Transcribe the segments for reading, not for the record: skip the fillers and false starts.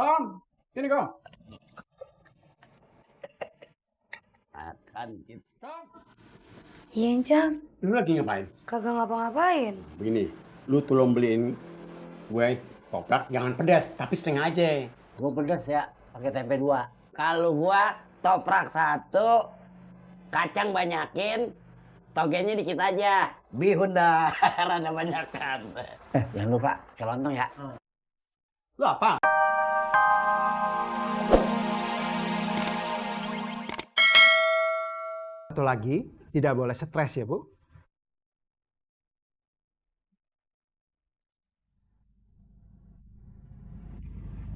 Kom, sini Kom. Makan gitu. Kom. Iya, Encang. Lu lagi ngapain? Kagak ngapa-ngapain. Begini, lu tolong beliin gue toprak jangan pedas, tapi setengah aja. Gua pedas ya, pakai tempe 2. Kalau gua toprak 1, kacang banyakin, togenya dikit aja. Bihun dah, rada banyakan. Jangan lupa ke lontong ya. Lu apa? Satu lagi, tidak boleh stres ya, Bu.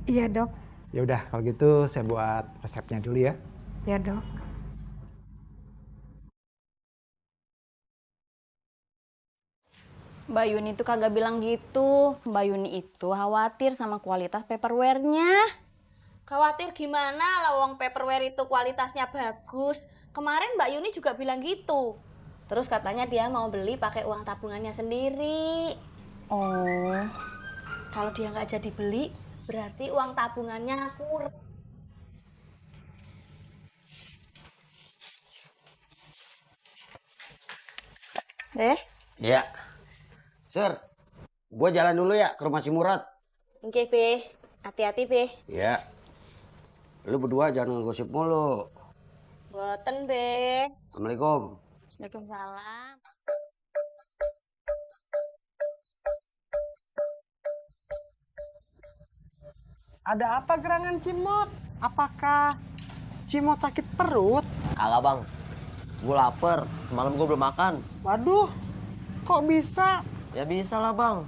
Iya, Dok. Ya udah, kalau gitu saya buat resepnya dulu ya. Ya, Dok. Mbak Yuni tuh kagak bilang gitu. Mbak Yuni itu khawatir sama kualitas paperware-nya. Khawatir gimana lawang paperware itu kualitasnya bagus. Kemarin Mbak Yuni juga bilang gitu. Terus katanya dia mau beli pakai uang tabungannya sendiri. Oh, Kalau dia nggak jadi beli, berarti uang tabungannya kurang. deh. Iya. Sur, gua jalan dulu ya ke rumah si Murad. Oke, Be. Hati-hati, Be. Iya. Lu berdua jangan ngegosip mulu. Boten, Be. Assalamualaikum. Waalaikumsalam. Ada apa gerangan Cimot? Apakah Cimot sakit perut? Kagak bang, gue lapar. Semalam gue belum makan. Waduh, kok bisa? Ya bisa lah bang.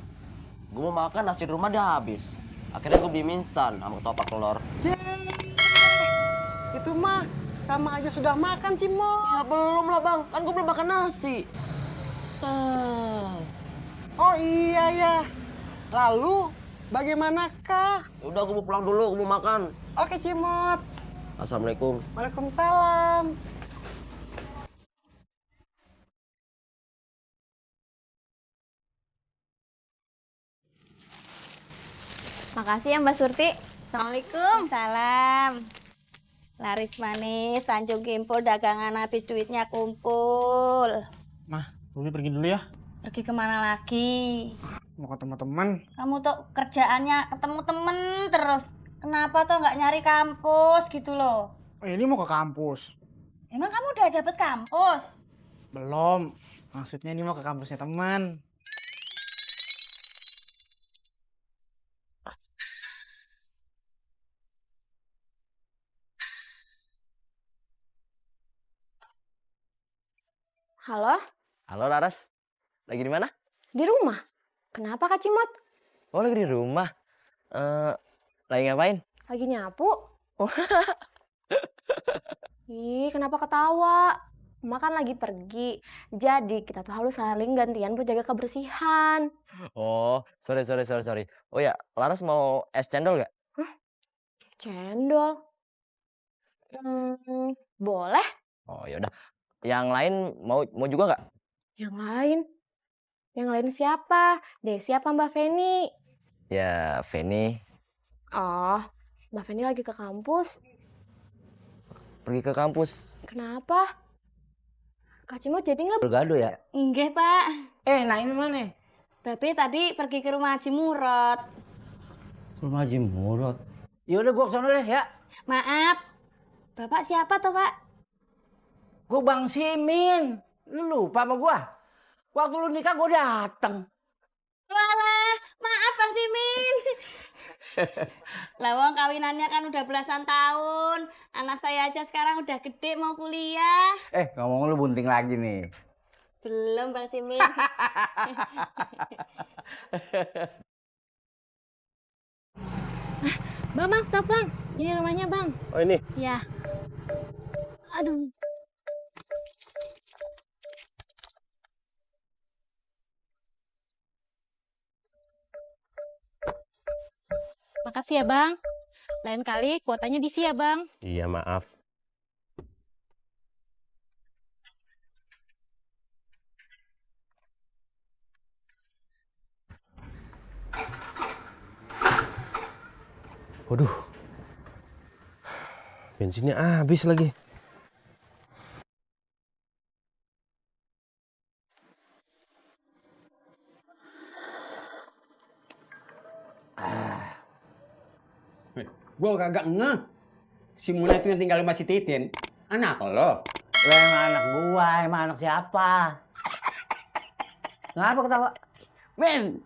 Gue mau makan nasi di rumah dia habis. Akhirnya gue beli mie instan sama ketoprak telur. Itu mah sama aja sudah makan Cimot. Ya belum lah bang, kan gue belum makan nasi. Oh iya ya. Lalu bagaimanakah? Udah gue mau pulang dulu, gue mau makan. Oke Cimot. Assalamualaikum. Waalaikumsalam. Makasih ya Mbak Surti. Assalamualaikum. Salam. Laris manis, Tanjung Kimpul, dagangan habis duitnya kumpul. Mah, Ruby pergi dulu ya. Pergi kemana lagi? Mau ketemu teman. Kamu tuh kerjaannya ketemu temen terus. Kenapa tuh nggak nyari kampus gitu loh? Ini mau ke kampus. Emang kamu udah dapet kampus? Belum. Maksudnya ini mau ke kampusnya teman. Halo? Halo Laras, lagi di mana? Di rumah? Kenapa, Kak Cimot? Oh lagi di rumah. Lagi ngapain? Lagi nyapu? Ih, kenapa ketawa? Emak kan lagi pergi. Jadi kita tuh harus saling gantian buat jaga kebersihan. Oh, sorry. Oh ya, Laras mau es cendol nggak? Cendol? Boleh. Oh yaudah. Yang lain mau juga nggak? Yang lain? Yang lain siapa? Desi apa Mbak Feni? Ya, Feni Oh, Mbak Feni lagi ke kampus. pergi ke kampus. Kenapa? Kak Cimot jadi nggak? Bergaduh ya? Enggak, Pak. Nah ini mana? Babe tadi pergi ke rumah Haji Murad. Rumah Haji Murad. Ya udah gua kesana deh ya. Maaf. Bapak siapa tuh, Pak? Gua Bang Simin. Lu lupa sama gua? Waktu lu nikah gua dateng. Walah, maaf Bang Simin. Lawang kawinannya kan udah belasan tahun. Anak saya aja sekarang udah gede mau kuliah. Ngomong lu bunting lagi nih. Belum Bang Simin. Bang, stop bang. Ini rumahnya bang. Oh ini? Ya. Aduh. Makasih ya bang. Lain kali kuotanya diisi ya bang. Iya maaf. Waduh, bensinnya habis lagi. Gue kagak ngeh. Si Muna itu yang tinggal sama si Titin. Anak lo. Lo emang anak gua, emang anak siapa? Ngapa ketawa? Men,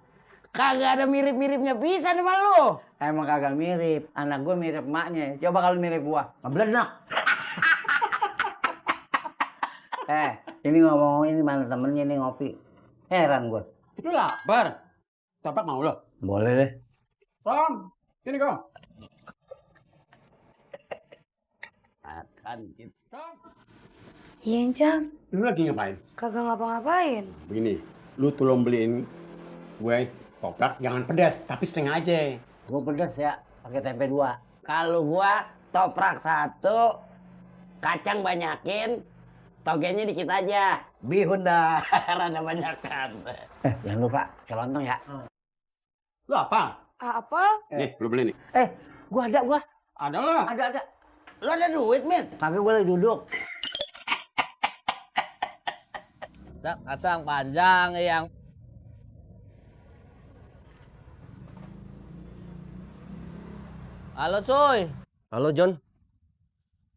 kagak ada mirip-miripnya bisa sama lu. Emang kagak mirip. Anak gua mirip emaknya. Coba kalau mirip gua. Ngeblenak. Ini ngomong ini mana temennya nih ngopi. Heran gua. Lu lapar. Toprak mau lo? Boleh deh. Kom, sini Kom. Makan gitu. Kom. Iya, Encang. Lu lagi ngapain? Kagak ngapa-ngapain. Begini, lu tolong beliin gue toprak jangan pedas, tapi setengah aja. Gua pedas ya, pakai tempe 2. Kalau gua toprak 1, kacang banyakin, togenya dikit aja. Bihun dah, rada banyakan. Jangan lupa kelontong ya. Lu apa? Apa? Nih, lu beli nih. Gua ada gua. Ada lah. Ada. Lu ada duit, Min? Kagak boleh duduk. Kacang panjang yang Halo cuy, Halo John,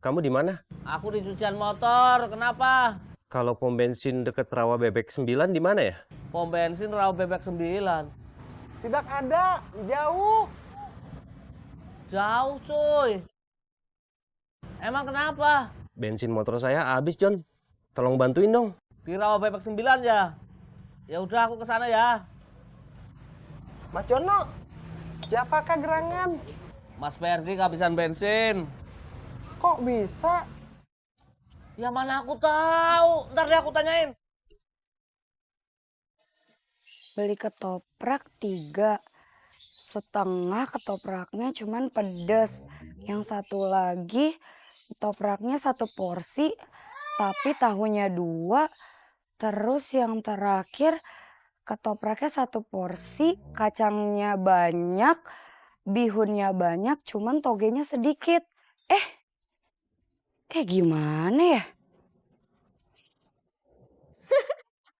kamu di mana? aku di cucian motor. Kenapa? Kalau pom bensin deket Rawa Bebek 9 di mana ya? Pom bensin Rawa Bebek 9. Tidak ada, jauh. Jauh cuy. Emang kenapa? Bensin motor saya habis John, tolong bantuin dong. Di Rawa Bebek 9 ya. Ya udah aku ke sana ya. Mas Jono, siapakah gerangan? Mas Ferdi kehabisan bensin. Kok bisa? Ya mana aku tahu. Ntar deh aku tanyain. Beli ketoprak 3, setengah ketopraknya cuman pedes. Yang satu lagi ketopraknya 1 porsi, tapi tahunya 2. Terus yang terakhir ketopraknya 1 porsi, kacangnya banyak, bihunnya banyak, cuman togenya sedikit. Gimana ya?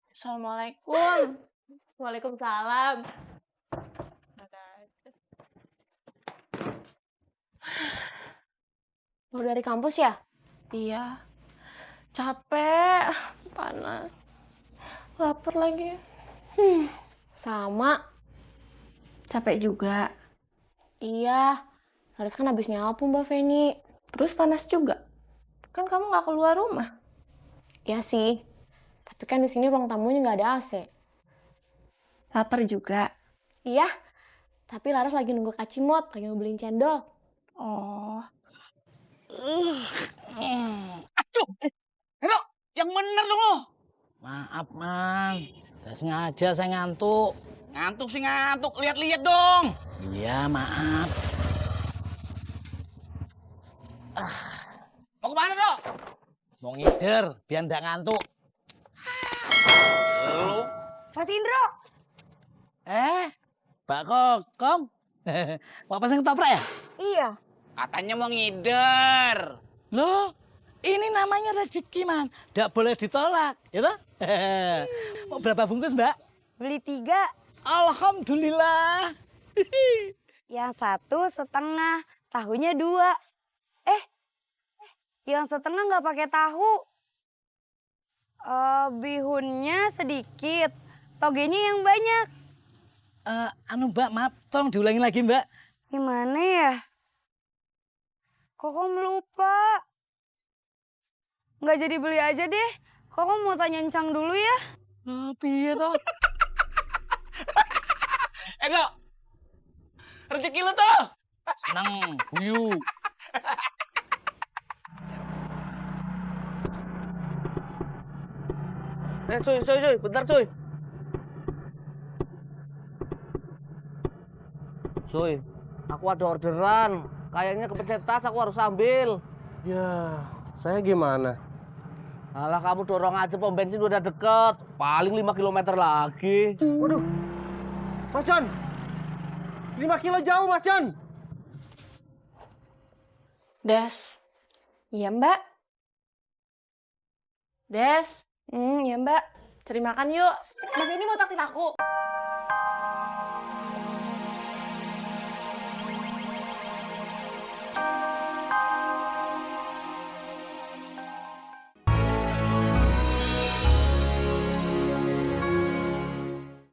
Assalamualaikum. Waalaikumsalam. Baru dari kampus ya? Iya. Capek, panas. Lapar lagi. Sama. Capek juga. Iya. Laris kan habis nyapu Mbak Feni. Terus panas juga. Kan kamu nggak keluar rumah. Ya sih. Tapi kan di sini ruang tamunya nggak ada AC. Lapar juga. Iya. Tapi Laras lagi nunggu Kak Cimot, lagi mau beliin cendol. Oh. Aduh, Hero, yang bener dong lo. Maaf, Mang. Gak sengaja saya ngantuk. Ngantuk sih ngantuk, lihat-lihat dong. Iya, maaf. Mau kemana, Dok? Mau ngider, biar nggak ngantuk. Lu? Mas Indro! Mbak Kokom. Mau pesen ketoprak ya? Iya. Katanya mau ngider. Loh, ini namanya rezeki, Man. Nggak boleh ditolak, ya toh? Mau berapa bungkus, Mbak? Beli 3. Alhamdulillah. Yang 1 setengah, tahunya 2. Yang setengah nggak pakai tahu. Bihunnya sedikit, togenya yang banyak. Mbak, maaf, tolong diulangi lagi, Mbak. Gimana ya? Kokom lupa. Nggak jadi beli aja deh. Kokom mau tanya Encang dulu ya. Loh, piye toh? Dok. Rezeki lu tuh. Seneng, guyu. Cuy, bentar cuy. Cuy, aku ada orderan. Kayaknya kepencet tas, aku harus ambil. Ya, saya gimana? Alah kamu dorong aja, pom bensin udah deket. Paling 5 km lagi. Waduh, Mas John, 5 kilo jauh Mas John. Des, Iya mbak. Des, Iya mbak. cari makan yuk. Mbak ini mau takdir aku.